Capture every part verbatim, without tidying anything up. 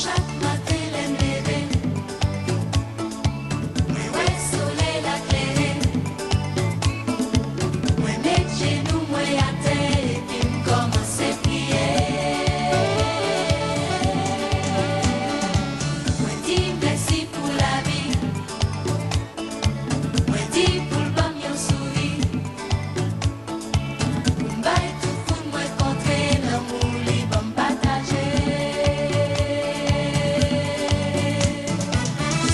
Chak maten lè m leve, mwen wè solèy la klere. Mwen met jenou mwen atè epi m kòmanse priye. Mwen di mèsi pou lavi. Mwen di pou l ban m yon souri. Pou m bay tout moun mwen kontre lanmou li ban m pataje.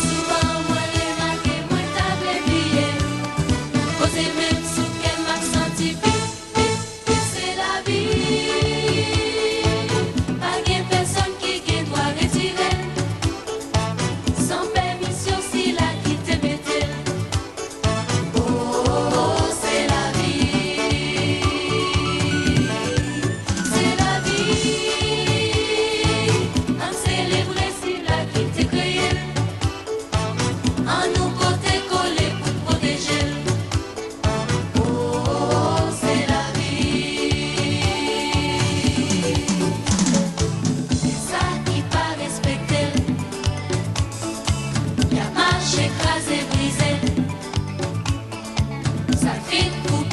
Souvan mwen remake mwen ta vle bliye. Poze men m sou kè m ap santi pi, pi, pi se lavi. Pa gen pèsonn ki gen dwa retire l. San pèmisyon sila ki te mete l. Oh, se lavi, se lavi. Ann selebre sila ki te kreye l. Ann nou pote kole pou n pwoteje l. Oh, se lavi. Gen sa ki pa respekte l. Y ap mache kraze brize. Sa l fin pou